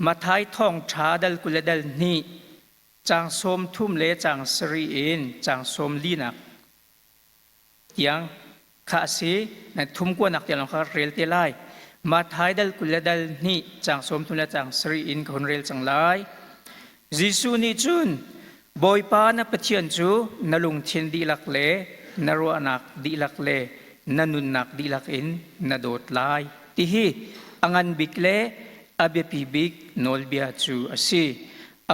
Matthai thawngṭha dal 20 le dal hnih caang 30 le caang sarih in caang 44nak tiang kha a si. Nan thum kuanak tiang lawng kha rel te lai. Matthai dal 20 le dal hnih caang 30 le caang sarih in ka hun rel cang lai. Jesuh nih cun Bawipa na Pathian cu na lungthin dihlak le na ruahnak dihlak le na nunnak dihlak in na dawt lai ti hi a ngan bik le a biapi bik nawlbia cu a si.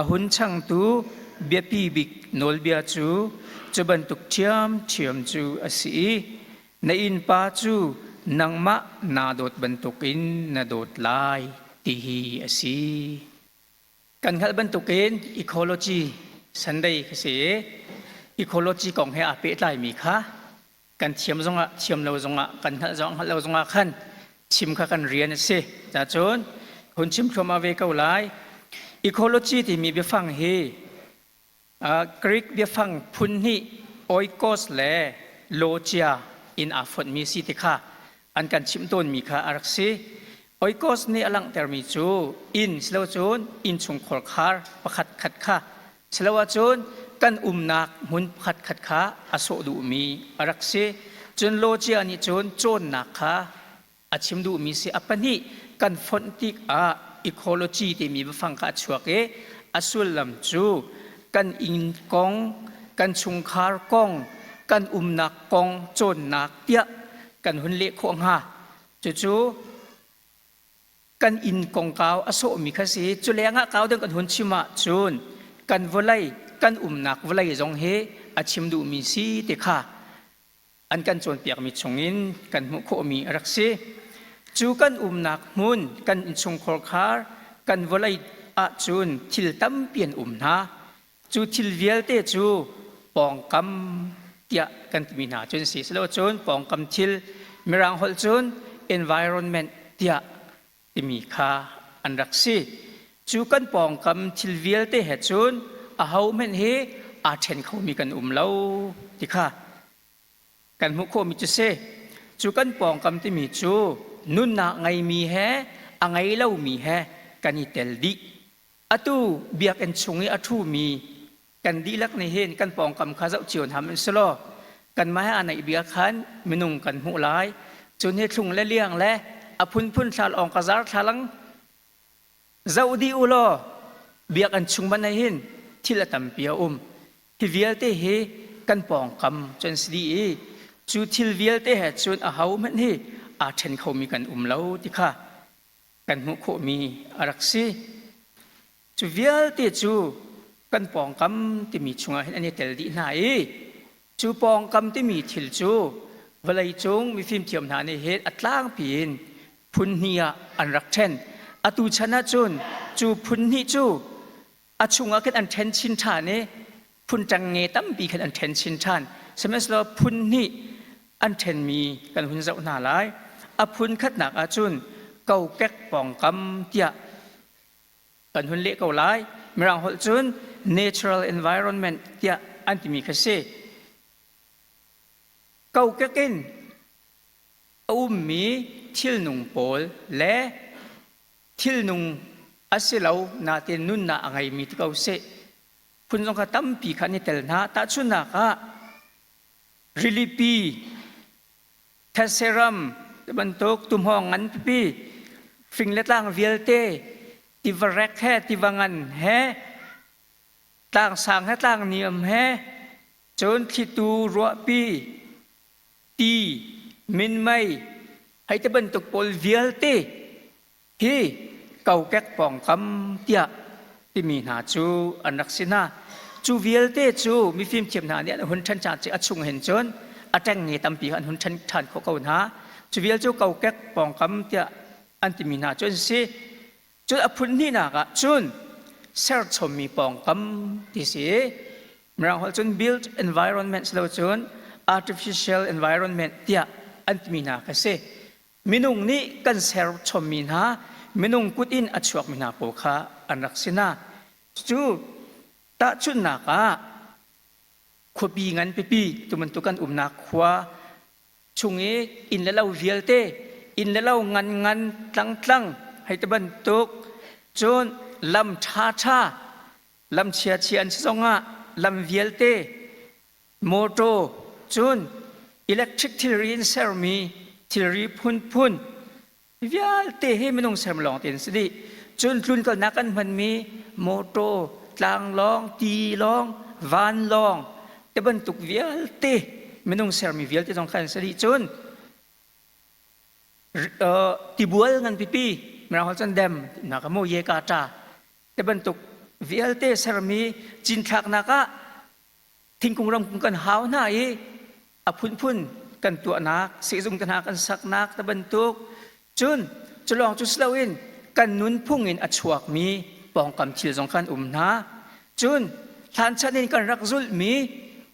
A hun changtu biapi bik nawlbia cu cu bantuk ṭhiamṭhiam cu a si i na innpa cu nangmah naa dawt bantukin na dawt lai ti hi a si. Kan hngalh bantukin ecology Sunday ka si i ecology kong he aa pehtlaimi kha kan thiam zongah thiam lo zongah kan hngalh zong hngalh lo zongah khan chim kha kan rian a si. Cacun hun chim thluahmah ve ko lai. Ecology timi biafang hi Greek biafang phun hnih oikos le logia in aa fonhmi si ti kha an kan chimh tawnmi kha a rak si. Oikos nih a langhtermi cu inn silocun innchungkhar khar pakhat khat kha siloahcun kan umnak hmun pakhat khat kha a sawh duhmi a rak si. Cun logia nih cun cawnnak kha a chim duhmi si. A pahnih kan fonh tikah ecology timi biafang kha a chuak i a sullam cu kan inn kong, kan chungkhar kong, kan umnak kong cawnnak tiah kan hun leh khawh hnga. Cucu kan inn kongkau a sawhmi kha si. Cu lengah kau ding kan hun chim ahcun kan vawlei, kan umnak vawlei zong hi a chim duhmi si ti kha an kan cawnpiakmi chungin kan hmuh khawhmi a rak si. Cu kan umnak hmun, kan innchungkhar khar, kan vawlei ahcun thil tampi an um hna. Cu thil vialte cu pawngkam tiah kan timi hna cun si. Silo cun pawngkam thil, Mirang holh cun environment tiah timi kha an rak si. Cu kan pawngkam thil vialte he cun ahohmanh hi aa ṭhen khomi kan um lo ti kha kan hmuh khawhmi cu si. Cu kan pawngkam timi cu nunnak ngeimi he a ngei lomi he kan i tel dih. Atu biakinn chung i a ṭhumi kan dihlak nih hin kan pawngkam kha zoh cio hna hmanh selaw kanmah he aa naih bia khan minung kan hmuh lai. Cun hi thlung le liang le a phunphun thlal awng ka zar thlalang zoh dih u law biakinn chung hmanh ah hin thil a tampi a um. Hi vialte hi kan pawngkam cu an si dih i cu thil vialte he cun ahohmanh hi aa ṭhen khomi kan um lo ti kha kan hmuh khawhmi a rak si. Cu vialte cu kan pawngkam timi chungah hin an i tel dih hna i cu pawngkam timi thil cu vawleicung mifimthiam hna nih hin a tlangpi in phun hnih ah an rak ṭhen. Atu chan ahcun cu phun hnih cu a chungah khin an ṭhen chin ṭhan i phun ṭengnge tampi khin an ṭhen chin ṭhan. Sihmanhsehlaw phun hnih an ṭhenmi kan hun zoh hna lai. A phun khatnak ahcun kokek pawngkam tiah kan hun leh ko lai. Mirang holh cun natural environment tiah an timi kha si. Kokek in a ummi thilnung pawl le thilnung a si lo nain nunnak a ngeimi ti ko seh. Phun zong kha tampi kha an i tel hna. Tahchunhnak ah rilipi, thetse ram bantuk tuhmawng ngan pipi, fing le tlang vialte, tiva rek he, tiva ngan he, tlang sang he, tlang niam he, cun thlitu ruahpi, ti, minmei, hei ti bantuk pawl vialte hi kokek pawngkam tiah timi hna cu an rak si hna. Cu vialte cu mifimthiam hna nih an hun ṭhen ṭhan a chung hin cun a ṭengnge tampi an hun ṭhen ṭhan khawh ko hna. Cu vial cu kokek pawngkam tiah an timi hna cu an si. Cun a phun hnihnak ah cun serchommi pawngkam ti si. Mirang holh cun built environment si lo cun artificial environment tiah an timi hna kha si. Minung nih kan ser chommi hna, minung kut in a chuakmi hna pawl kha an rak si hna. Cu tahchunhnak ah khuapi ngan pipi tu bantuk kan umnak khua chung i inn le lo vialte, inn le lo ngan ngan tlang tlang hei ti bantuk. Cun lam ṭhaṭha, lam chiachia an si zongah lam vialte, mawṭaw, cun electric thilri in sermi thilri phunphun vialte hi minung serm lawng tein si dih. Cun tlunkalnak kan hmanmi mawṭaw, tlanglawng, tilawng, vanlawng te bantuk vialte minung sermi vialte zong kha an si dih. Cun tibual ngan pipi mirang holh cun dam nak mu ye ka ta te bantuk vialte sermi cinthlaknak ah thingkung ramkung kan hau hna i a phunphun kan tuahnak sehzung te hna kan saknak te bantuk cun culawng cu siloin kan nunphung in a chuakmi pawngkam thil zong khan um hna. Cun hlanchan in kan rak zulhmi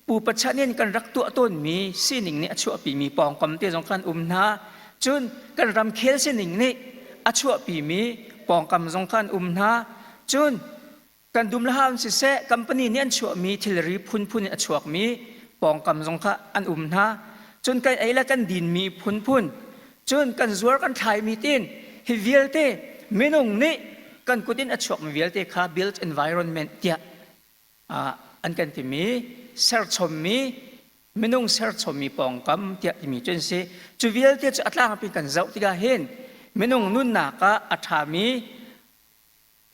pupa chan in kan rak tuah tawnmi sining nih a chuahpimi pawngkam te zong khan um hna. Cun kan ramkhel sining nih a chuahpimi pawngkam zong khan um hna. Cun kan dum le haun siseh company nih an chuahmi thilri phunphun in a chuakmi pawngkam zong kha an um hna. Cun kan ei le kan dinmi phunphun, cun kan zuar kan thlaimi tin hi vialte minung nih kan kut in a chuakmi vialte kha built environment tiah an kan timi serchommi minung serchommi pawngkam tiah timi cu an si. Cu vialte cu a tlangpi kan zoh tikah hin minung nunnak ah a ṭhami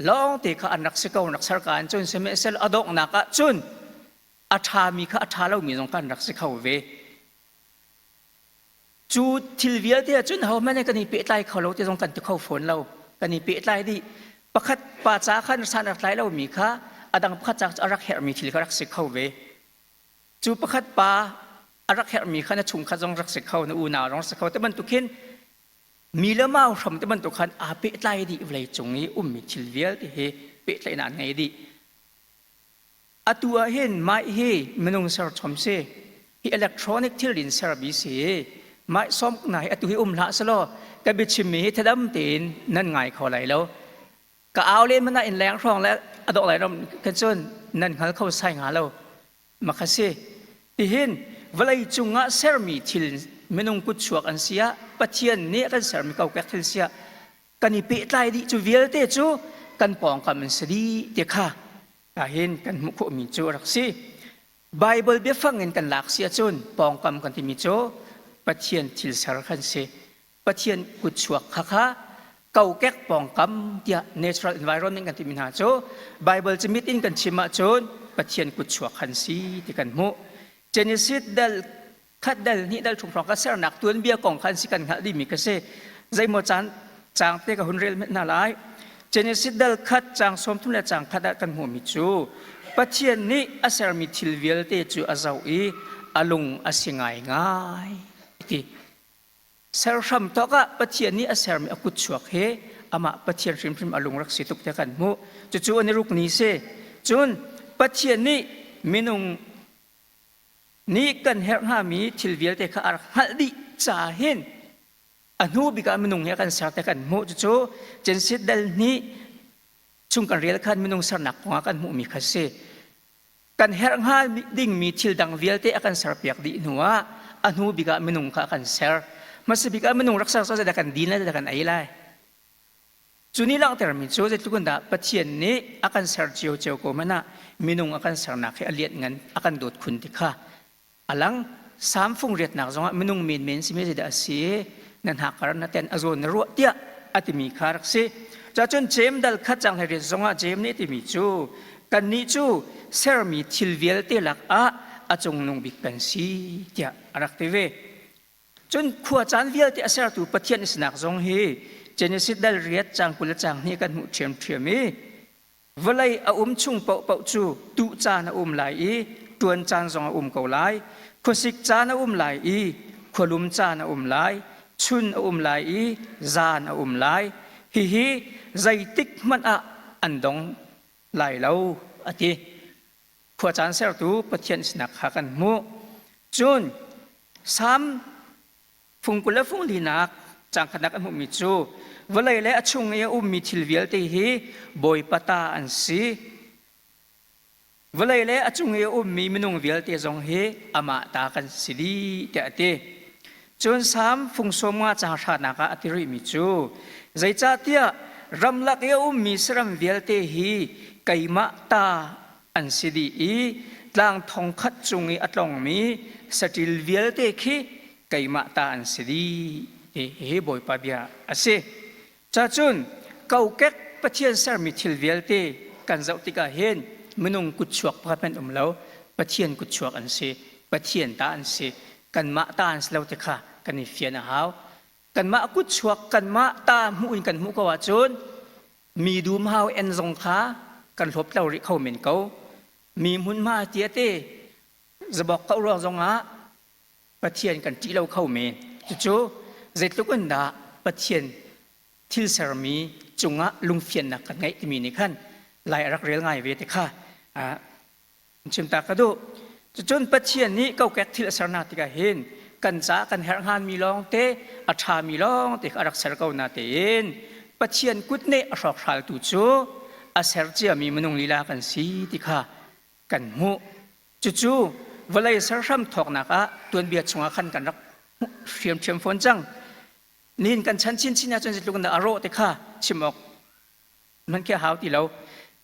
lawngte kha an rak si ko, an rak ser ka in cun sihmanhsehlaw a donghnak ah cun a ṭhami kha a ṭha lomi zong kha an rak si kho ve. Cu thil vialte ah cun hohmanh kan i pehtlai kho lo ti zong kan ti kho fawn lo. Kan i pehtlai dih. Pakhat pa ca khan san rak tlai lomi kha a dang pakhat ca a rak herhmi thil kha rak si kho ve. Cu pakhat pa a rak herhmi kha na chungkhat zong rak si kho, na unau zong si kho. Te bantuk hin mi le mau hram te bantuk khan aa pehtlai dih vawlei cung i ummi thil vialte hi pehtlaihnak an ngei dih. Atu ah hin mah hi minung serchom si. Hi electronic thilrin sermi si. Mah som na hi atu hi um hlah selaw ka biachimmi hi thadam tein nan ngai kho lai lo. Ka au len mana in leng hrawng le a dawh lai rom kan cun nan hngal kho sai nga lo. Makha si. Tihin vawlei cungah sermi thil minung kutchuak an si ah Pathian nih a kan sermi kokek thil si ah kan i pehtlai dih. Cu vialte cu kan pawngkam an si dih ti kha hin kan hmuh khawhmi cu a rak si. Baibal biafang in kan lak si ahcun pawngkam kan timi cu Pathian thil ser khan si. Pathian kutchuak kha kha kokek pawngkam tiah natural environment kan timi hna cu Baibal cimit in kan chim ahcun Pathian kutchuak khan si ti kan hmuh. Genesis dal khat dal hnih dal thum hrawng ka sernak tuanbia kong khan si kan hngalh dihmi ka si. Zeimaw caan caang te ka hun rel hna lai. Genesis dal khat caang 30 le caang khat ah kan hmuhmi cu Pathian nih a sermi thil vialte cu a zoh i a lung a si ngaingai ti. Ser hram tawk ah Pathian nih a sermi a kutchuak he amah Pathian hrimhrim a lung rak si tuk te kan hmuh. Cucu an i ruk ni si. Cun Pathian nih minung nih kan herh hngami thil vialte kha a rak hngalh dih caah hin a hnu bik ah minung hi a kan ser te kan hmuh. Cucu Genesis dal hnih chung kan rel khan minung sernak kongah kan hmuhmi kha si. Kan herh hnga dingmi thil dang vialte a kan serpiak dih hnu ah a hnu bik ah minung kha a kan ser. Hmasa bik ah minung rak ser cu zeidah kan din lai, zeidah kan ei lai? Cu nih langhtermi cu zeitluk in dah Pathian nih a kan ser ciocio ko hmanh ah minung a kan sernak hi a lianhngan, a kan dawt khun ti kha a lang. Salm fung riatnak zongah minung menmen simi zeidah a si, na hnakar na ten a zawn na ruah tiah a timi kha rak si. Cacun Jeim dal khat cang hlei riat zongah Jeim nih a timi cu kannih cu sermi thil vialte lakah a cungnung bik kan si tiah a rak ti ve. Cun khua caan vialte a sertu Pathian sinak zong hi Genesis dal riat caang 20 le caang hnih kan hmuh ṭhiamṭhiam i vawlei a um chung paohpaoh cu tuh caan a um lai i ṭuan caan zong a um ko lai, khuasik caan a um lai i khualum caan a um lai, chun a um lai i zan a um lai, hihi zeitik hmanh ah an dong lai lo, a ti. Khua caan sertu Pathian sinak kha kan hmuh. Cun Salm fung 20 le fung linak caang khatnak an hmuhmi cu vawlei le a chung i a ummi thil vialte hi Bawipa ta an si. Vawlei le a cung i a ummi minung vialte zong hi amah ta kan si dih tiah a ti. Cun Salm fung 50 caang hranak ah a ti rihmi cu zeicahtiah Ramlak i a ummi saram vialte hi keimah ta an si dih i tlang thongkhat cung i a tlongmi saṭil vialte khi keimah ta an si dih. Hihi Bawipa bia a si. Cacun kokek Pathian sermi thil vialte kan zoh tikah hin minung kutchuak pakhat hmanh um lo. Pathian kutchuak an si. Pathian ta an si. Kanmah ta an si lo ti kha kan i fian a hau. Kanmah kutchuak kanmah ta hmuh in kan hmuh ko ahcun mi dumhau en zong kha kan hlawp lo rih kho men ko. Mi hmunhma tia te zabok ko ruang zongah Pathian kan ṭih lo kho men. Cucu zeitluk in dah Pathian thil sermi cungah lungfiannak kan ngeih timi nih khan lai a rak rel ngai ve ti kha chim ta ka duh. Cucun Pathian nih kokek thil a sernak tikah hin kan ca kan herh hnganmi lawng te a ṭhami lawng te kha a rak ser ko na tein Pathian kut nih a hrawkhraltu cu a ser ciami minung lila kan si ti kha kan hmuh. Cucu vawlei serhram thawknak ah tuanbia chungah khan kan rak hmuh hriamṭhiam fawn cang. Nihin kan chan chinchin ahcun zeitluk in dah a rawh ti kha chim awk hmanh khi a hau ti lo.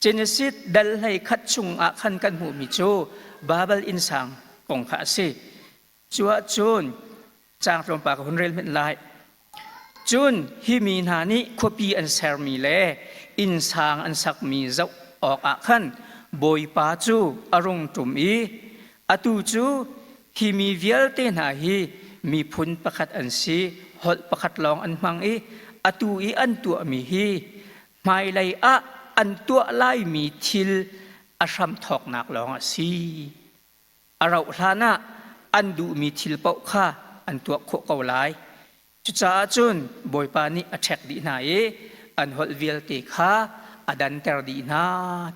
Genesis dal hlei khat chungah khan kan hmuhmi cu Babel innsang kong kha a si. Cu ahcun caang tlawmpal ka hun rel hmanh lai. Cun hi mi hna nih khuapi an sermi le innsang an sakmi zoh awkah khan Bawipa cu a rung ṭum i atu cu hi mi vialte hna hi miphun pakhat an si, holh pakhat lawng an hmang i atu i an tuahmi hi hmailei ah an tuah laimi thil a hramthawknak lawng a si. A rauh hlan ah an duhmi thil paoh kha an tuah khawh ko lai. Cucaah cun Bawipa nih a ṭhek dih hna i an holh vialte kha a danter dih hna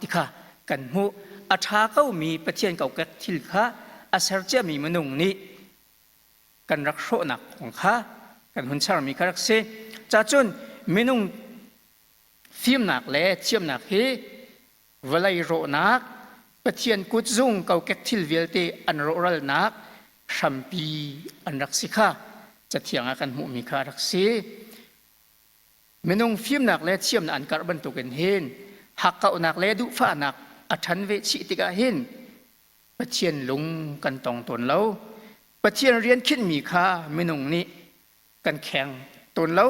ti kha kan hmuh. A ṭha komi Pathian kokek thil kha a ser ciami minung nih kan rak hrawhnak kong kha kan hun charmi kha rak si. Cacun minung fimnak le thiamnak hi vawlei rawhnak, Pathian kutzung kokek thil vialte an rawhralnak hrampi an rak si kha Cathiang ah kan hmuhmi kha a rak si. Minung fimnak le thiamnak an karh bantukin hin hakkauhnak le duhfahnak a ṭhan ve chih tikah hin Pathian lung kan tong tawn lo. Pathian rian khinhmi kha minung nih kan kheng tawn lo.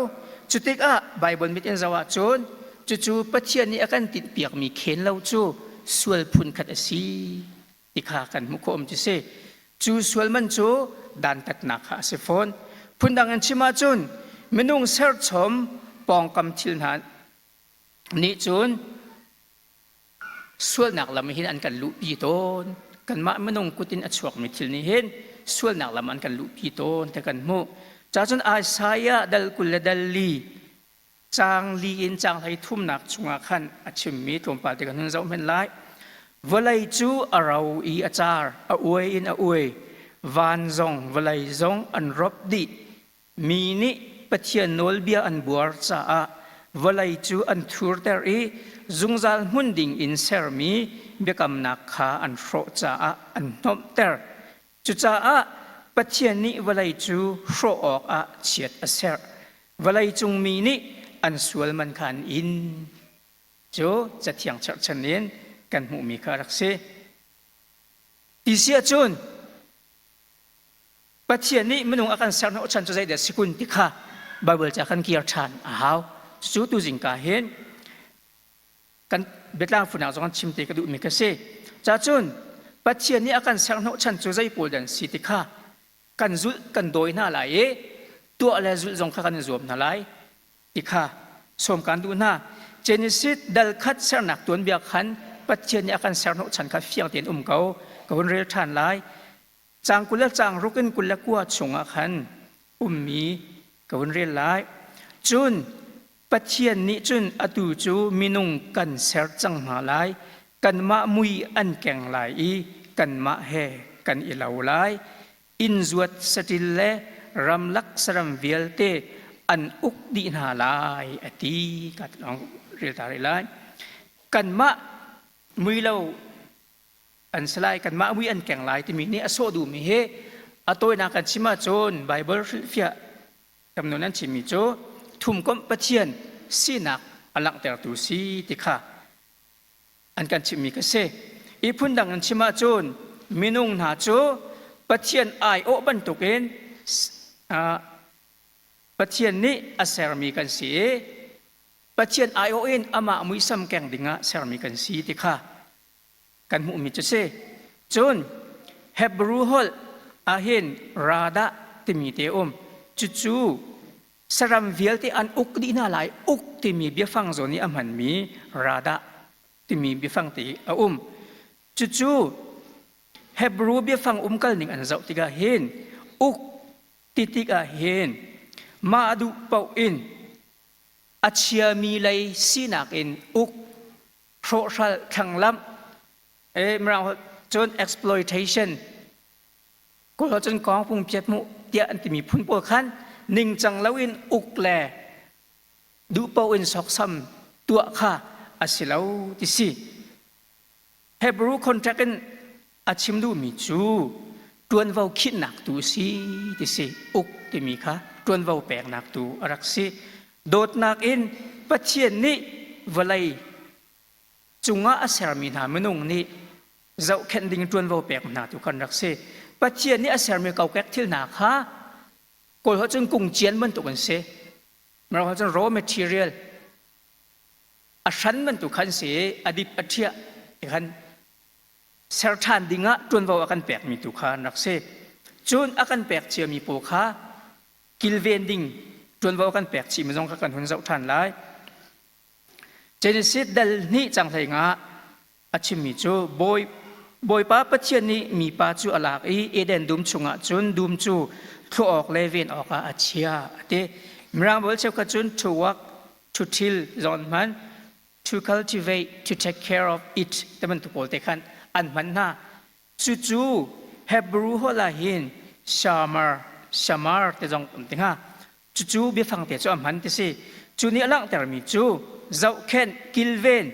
Cutikah Baibal mit in zoh ahcun cucu Pathian nih a kan tinhpiakmi khen lo cu sual phun khat a si ti kha kan hmuh khawh um ti si. Cu sual man cu dantatnak kha a si fawn. Phundang in chim ahcun minung serchom pawngkam thil hna nih cun Sualnak lam hin an kan luhpi tawn. Kanmah minung kut in a chuakmi thil nih hin sualnak lam an kan luhpi tawn ti kan hmuh. Cacun Isaiah dal 20 le dal li caang li in caang hlei thumnak chungah khan a chimmi tlawmpal te kan hun zoh hmenh lai. Vawlei cu a ro i a car, a uai in a uai. Van zong vawlei zong an rop dih. Mi nih Pathian nawlbia an buar caah vawlei cu an thurter i zungzal hmun ding in sermi biakamnak kha an hrawh caah an hnomhter. Cucaah Pathian nih vawlei cu hrawh awkah chiat a serh. Vawleicung mi nih an sual man kha an in. Cu Cathiang cherhchan in kan hmuhmi kha a rak si. Ti si ahcun Pathian nih minung a kan ser hnawhchan cu zeidah si kun ti kha Baibal ca kan kir ṭhan a hau. Cucu tuzing ka hin kan biatlang funak zong chim te ka duhmi ka si. Cacun Pathian nih a kan ser hnawhchan cu zei pawl dan si ti kha kan zulh kan dawi hna lai i tuah le zulh zong kha kan i zuam hna lai ti kha sawm kan duh hna. Genesis dal khat sernak tuanbia khan Pathian nih a kan ser hnawhchan kha fiang tein um ko. Ka hun rel ṭhan lai. Caang 20 le caang ruk in 29 chungah khan ummi ka vun rel lai. Cun Pathian nih cun atu cu minung kan ser cang hna lai, kanmah mui an keng lai i kanmah he kan i lo lai. Inn zuat saṭil le ramlak saram vialte an uk dih hna lai a ti. Ka rel ta rih lai. Kanmah mui lo an si lai kanmah mui an keng lai timi nih a sawh duhmi hi a tawinak kan chim ahcun Baibal hrilhfiah tamnawn an chimmi cu thumkomh Pathian sinak. a langhtertu si ti kha an kan chimhmi ka si. I phundang in chim ahcun minung hna cu Pathian aiawh bantukin Pathian nih a sermi kan si i Pathian aiawh in amah muisam keng dingah sermi kan si ti kha kan hmuhmi cu si. Cun Hebrew holh ahhin radah timi te um. Cucu saram vialte an uk dih hna lai uk timi biafang zawn i a hmanmi radah timi biafang te a um. Cucu Hebrew biafang umkal ning an zoh tikah hin uk ti tikah hin mah duh paoh in a chiami lei sinak in uk hrawhhral thlanglamh eh mirang holh cun exploitation kawl holh cun kawngpung piat mu tiah an timi phun pawl khan ningcang loin uk le duhpaoh in soksam tuah kha a si lo ti si. Hebrew contract in a chim duhmi cu ṭuanvo khinhnak tu si ti si. Uk timi kha ṭuanvo peknak tu a rak si. Dawtnak in Pathian nih vawlei cungah a sermi hna minung nih zohkhenh ding ṭuanvo pek hna tu kan rak si. Pathian nih a sermi kokek thil hna kha Kawl holh cun kungcian bantuk an si. Mirang holh cun raw material a hran bantuk khan si i a dip a ṭhiah ti khan ser ṭhan dingah ṭuanvo a kan pekmi tu kha an rak si. Cun a kan pek ciami pawl kha kilven ding ṭuanvo a kan pek chihmi zong kha kan hun zoh ṭhan lai. Genesis dal hnih cang hlei nga a chimmi cu Bawi Bawipa Pathian nih mipa cu a lak i Eden dum chungah cun dum cu thlawh awk le ven awkah a chia a ti. Mirang bawl cheukhat cun to work, to till zong an hman, to cultivate, to take care of it ti bantuk pawl te khan an hman hna. Cucu Hebrew holh ah hin shamar, shamar ti zong um ti hnga. Cucu biafang te cu a hman ti si. Cu nih a langhtermi cu zohkhenh, kilven,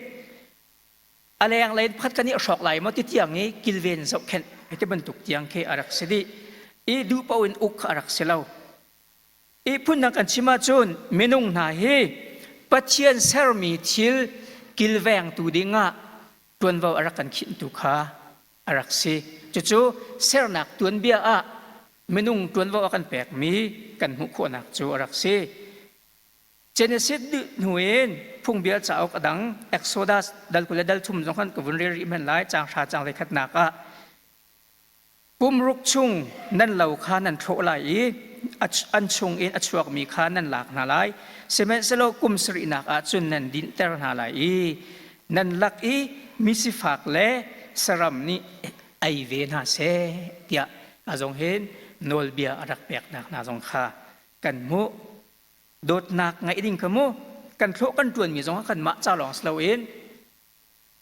a lenglei in pakhat kan i hrawk lai maw ti tiang i kilven zohkhenh ti bantuk tiang khi a rak si dih. I duh paoh in uk kha a rak si lo. I phundang kan chim ahcun minung hna hi Pathian sermi thil kilvengtu dingah ṭuanvo a rak kan khinhtu kha a rak si. Cucu sernak tuanbia ah minung ṭuanvo a kan pekmi kan hmuh khawhnak cu a rak si. Genesis dih hnu in phungbia cauk a dang Exodus dal 20 le dal thum zong khan ka vun rel rih men lai caang hra caang voikhatnak ah Pumruk chung nan lo kha nan thlawh lai i an chungin a chuakmi kha nan lak hna lai. Sihmanhsehlaw kum sarihnak ah cun nan dinhter hna lai i nan lak i misifak le saram nih ei ve hna seh tiah a zong hin nawlbia a rak peknak hna zong kha kan hmuh. Dawtnak ngeih ding kha mu kan thlawh kan ṭuanmi zong kha kanmah ca lawng si loin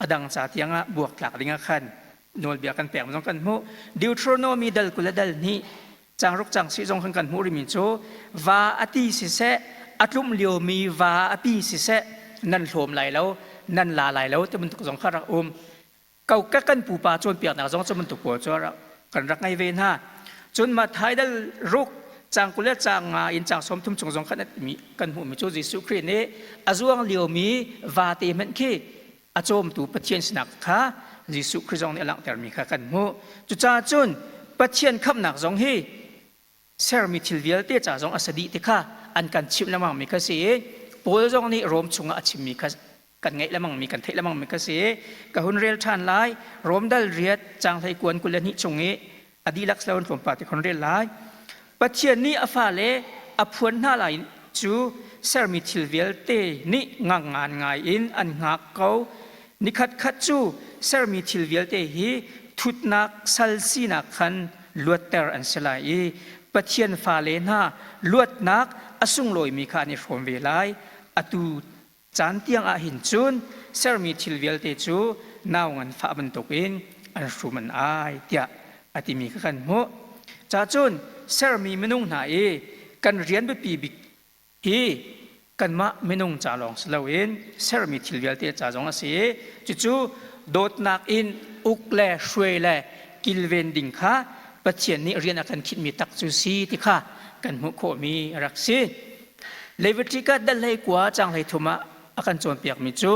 a dang ca tiangah buaktlak dingah khan nawlbia kan pek zong kan hmuh. Deuteronomy dal 20 le dal hnih cangruk cang si zong khan kan hmuh rimi cu va a ti siseh a tlumh liomi va a pi siseh nan hlawm lai lo nan la lai lo ti bantuk zong kha rak um. Kokek kan pupa cawnpiaknak zong cu bantuk pawl cu kan rak ngei ve hna. Cun Matthai dal ruk cang 20 le cang nga in cang 30 chung zong khan kan hmuhmi cu Jesuh Khrih nih a zuang liomi vate hmanh khi a cawmtu Pathian sinak kha Jesuh Khrih zong nih a langhtermi kha kan hmuh. Cucaah cun Pathian khamhnak zong hi sermi thil vialte ca zong a si dih ti kha an kan chimh lengmangmi kha si i Paul zong nih Rom chungah a chimmi kha kan ngaih lengmangmi kan theih lengmangmi kha si i ka hun rel ṭhan lai. Rom dal riat caang 21 22 chung i a dihlak si loin tlawmpal te ka hun rel lai. Pathian nih a fale a phuan hna lai cu sermi thil vialte nih ngangngan ngai in an hngak ko. Nikhat khat cu sermi thil vialte hi thutnak sal sinak khan luatter an si lai i Pathian fale hna luatnak a sunglawimi kha an i hrawm ve lai. Atu caan tiang ah hin cun sermi thil vialte cu nau nganfah bantukin an hrum an ai tiah a timi kha kan hmuh. Cacun sermi minung hna i kan rian biapi bik hi kanmah minung ca lawng si loin sermi thil vialte ca zong a si i cucu dawtnak in uk le hruai le kilven ding kha Pathian nih rian a kan khinhmi tak cu si ti kha kan hmuh khawhmi a rak si. Leviticus dal 19 caang 13 ah. a kan cawnpiakmi cu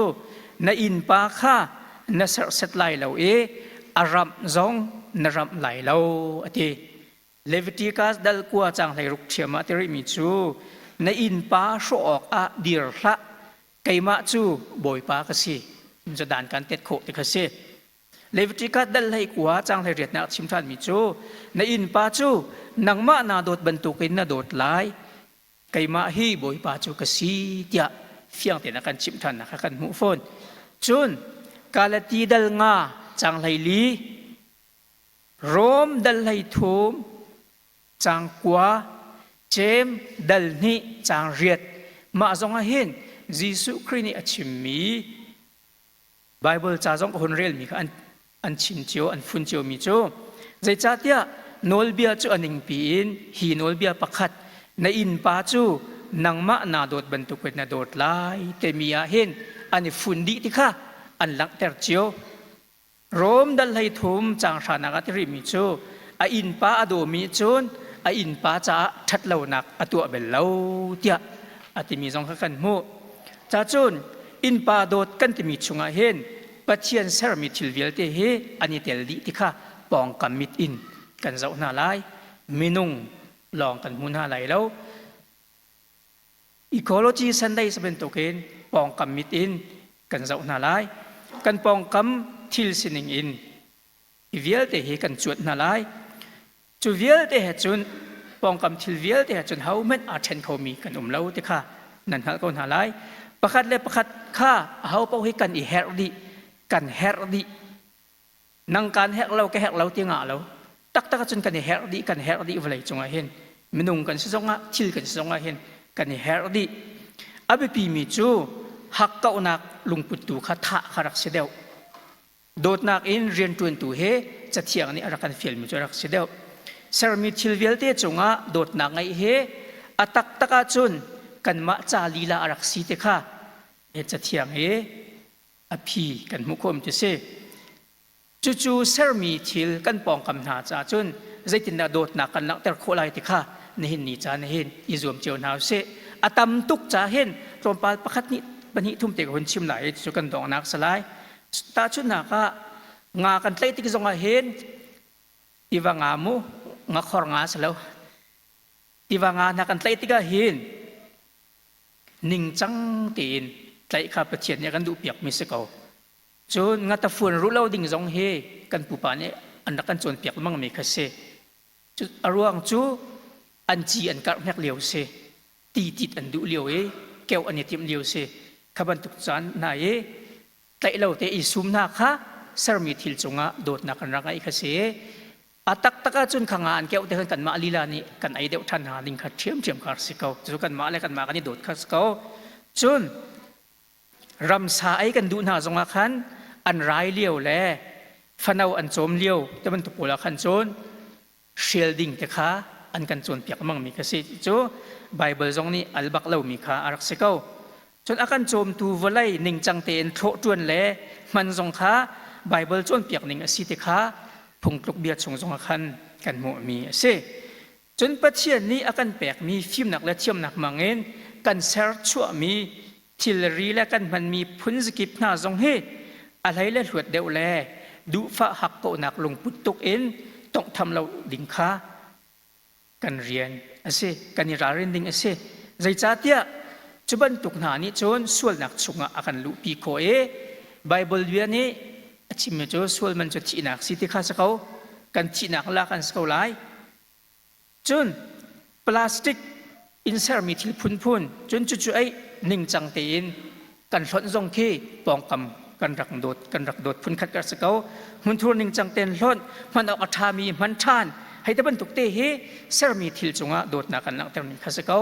na innpa kha na serhset lai lo i a ramh zong na ramh lai lo a ti. Leviticus dal kua caang 16 ṭhiam ah a ti rihmi cu na innpa hrawh awkah dir hlah keimah cu Bawipa ka si. Cu dan kan tet khawh ti kha si. Leviticus dal 19 caang 18 nak chim ṭhanmi cu na innpa cu nangmah naa dawt bantukin na dawt lai keimah hi Bawipa cu ka si tiah fiang tein a kan chimh ṭhannak kha kan hmuh fawn. Cun Galati dal nga caang 14 Rom dal 13 caang 9 Jeim dal 2 caang 8 mah zong ah hin Jesuh Khrih nih a chimmi Baibal ca zong ka hun relmi kha an chim cio, an fun ciomi cu zeicahtiah nawlbia cu a ningpi in hi nawlbia pakhat na innpa cu nangmah naa dawt bantukin na dawt lai timi ah hin an i fun dih ti kha an langhter cio. Rom dal 13 caang hranak ah ti rihmi cu a innpa a dawmi cun a innpa caah ṭhatlonak a tuah bel lo tiah a timi zong kha kan hmuh. Cacun innpa dawt kan timi chungah hin Pathian sermi thil vialte hi an i tel dih ti kha pawngkam mit in kan zoh hna lai. Minung lawng kan hmu hna lai lo. Ecology Sunday bantukin pawngkam mit in kan zoh hna lai. Kan pawngkam thil sining in hi vialte hi kan cuat hna lai. Cu vialte he cun pawngkam thil vialte he cun hohmanh aa ṭhen khomi kan um lo ti kha nan hngalh ko hna lai. Pakhat le pakhat kha aho paoh hi kan i herh dih, kan herh dih. Nang kaan herh lo, ka herh lo ti ngah lo. Taktak ahcun kan i herh dih, kan herh dih vawlei cungah hin. Minung kan si zongah, thil kan si zongah hin kan i herh dih. A biapimi cu hakkauhnak lungput tu kha thah kha rak si deuh. Dawtnak in rianṭuantu he Cathiang nih a rak kan fialmi cu a rak si deuh. Sermi thil vialte cungah dawtnak ngeih he a taktak ahcun kanmah ca lila a rak si ti kha he Cathiang hi a phi kan hmuh khawh ti si. Cucu sermi thil kan pawngkam hna caah cun zeitindah dawtnak kan langhter khawh lai ti kha nihin ni caan hin i zuam cio hna usih. A tam tuk ca hin tlawmpal pakhat nih pahnih thum te ka hun chim lai i cu kan donghnak si lai. Tahchunhnak ah nga kan tlaih tik zongah hin tiva nga mu ngakhor nga si lo. Tiva nga hna kan tlaih tikah hin ningcang tein tlaih kha Pathian nih a kan duhpiakmi si ko. Cun ngatafuan ruh lo ding zong hi kan pupa nih an rak kan cawnpiak lengmangmi kha si. A ruang cu an ci an karh hnek lio si. Ti tit an duh lio i keuh an i timh lio si. Kha bantuk caan hna i tlaih lo te i sum hna kha sermi thil cungah dawtnak kan rak ngeih kha si. A taktak ahcun kha nga an keuh te khan kanmah lila nih kan ei deuh ṭhan hna ding kha ṭhiamṭhiam kha si ko. Cu kanmah le kanmah kan i dawt kha si ko. Cun ramsa ei kan duh hna zongah khan an rai lio le fano an cawm lio te bantuk pawl ah khan cun hrial ding te kha an kan cawnpiak mangmi kha si cu Bible zong nih al bak lomi kha a rak si ko. Cun a kan cawmtu vawlei ningcang tein thlawh ṭuan le hman zong kha Bible cawnpiak ning a si ti kha phungtluk bia chung zong ah khan kan hmuhmi a si. Cun Pathian nih a kan pekmi fimnak le thiamnak hmangin kan ser chuahmi thilri le kan hmanmi phun zakip hna zong hi a hlei le hluat deuh le duhfah hakkauhnak lungput tuk in tawnghtham lo ding kha kan rian a si, kan i ralrin ding a si. Zeicahtiah cu bantuk hna nih cun sualnak chungah a kan luhpi khawh i Baibal bia nih a chimmi cu sual man cu thihnak si ti kha si ko. Kan thihnak lak an si ko lai. Cun plastic in sermi thil phunphun cun cucu ei ningcang tein kan hlonh zong khi pawngkam kan rak dawt kan rak dawt phunkhat ka si ko. Hmunthur ningcang tein hlonh hman awk a ṭhami hman ṭhan hei te bantuk te hi sermi thil cungah dawtnak kan langhter ning kha si ko.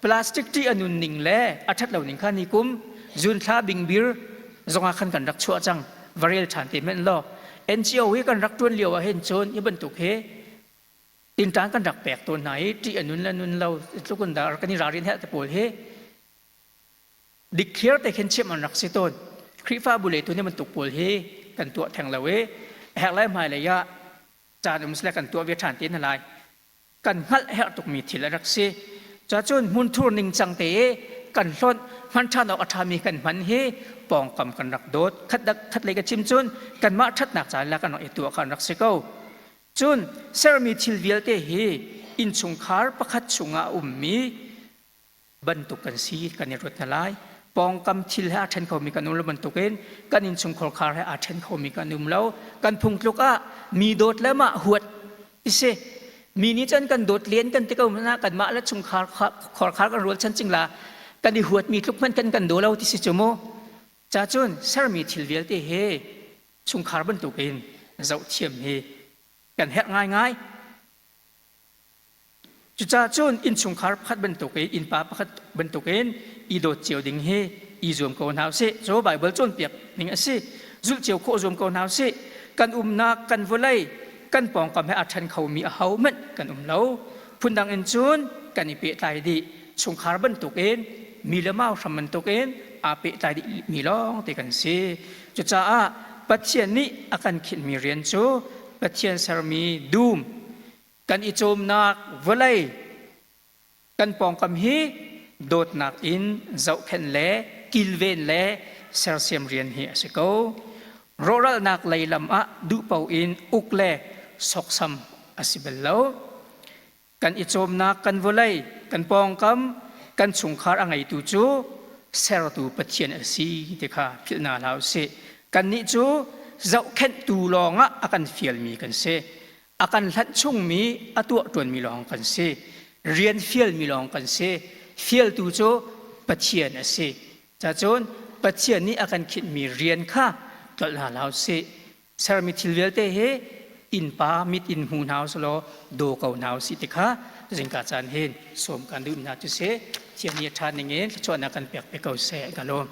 Plastic ṭih a nun ning le a ṭhat lo ning kha ni kum June thla bingbir zongah khan kan rak chuah cang va rel ṭhan te hmanh law NGO hi kan rak ṭuan lio ah hin cun hi bantuk hi tinṭan kan rak pek tawn hna i ṭih a nun le nun lo tluk in dah kan i ralrin herh te pawl hi dikthliar te khin chimh an rak si tawn. Khrihfabu lei tu nih bantuk pawl hi kan tuah theng lo i herh lai hmailei ah caan um sile kan tuah ve ṭhan te hna lai. Kan hngalh herh tukmi thil a rak si. Cacun hmunthur ningcang te i kan hlonh hman ṭhan awk a ṭhami kan hman hi pawngkam kan rak dawt. Khat khat lei ka chim cun kanmah ṭhatnak ca la kan rak i tuah kha an rak si ko. Cun sermi thil vialte hi innchungkhar pakhat chungah a ummi bantuk kan si kan i ruat hna lai. Pawngkam thil he aa ṭhen khomi kan um lo bantukin kan innchungkhar khar he aa ṭhen khomi kan um lo. Kan phungtluk ah mi dawt le mah huat ti si. Mi nih cun kan dawt len kan ti ko hmanh ah kanmah le chungkhar khorkhar kan rual chan cing la kan i huatmi tluk hmanh kan kan daw lo ti si cu mu. Ca cun sermi thil vialte he chungkhar bantukin zohthiam hi kan herh ngaingai. Cucaah cun innchungkhar pakhat bantukin innpa pakhat bantukin i dawt cio ding hi i zuam ko hna usih. Cu Baibal cawnpiak ning a si. Zulh cio khawh zuam ko hna usih. Kan umnak, kan vawlei, kan pawngkam he aa ṭhen khomi ahohmanh kan um lo. Phundang in cun kan i pehtlai dih. Chungkhar bantukin mi le mau hram bantukin aa pehtlai dih mi lawng te kan si. Cucaah Pathian nih a kan khinhmi rian cu Pathian sermi dum kan i cawmnak vawlei kan pawngkam hi dawtnak in zohkhenh le kilven le sersiam rian hi a si ko. Rawhralnak lei lam ah duhpo in uk le soksam a si bal lo. Kan i cawmnak kan vawlei, kan pawngkam, kan chungkhar a ngeitu cu sertu Pathian a si ti kha philh hna hlah usih. Kannih cu zohkhenhtu lawngah a kan fialmi kan si. A kan hlanh chungmi a tuah ṭuanmi lawng kan si. Rian fialmi lawng kan si. Fialtu cu Pathian a si. Cacun Pathian nih a kan khinhmi rian kha tlolh hna hlah usih. Sermi thil vialte hi innpa mit in hmu hna usih law daw ko hna usih ti kha zingka caan hin sawm kan duh hna cu si. Thiam nih a ṭha ning in thluachuahnak kan pek pe ko seh. Ka lawm.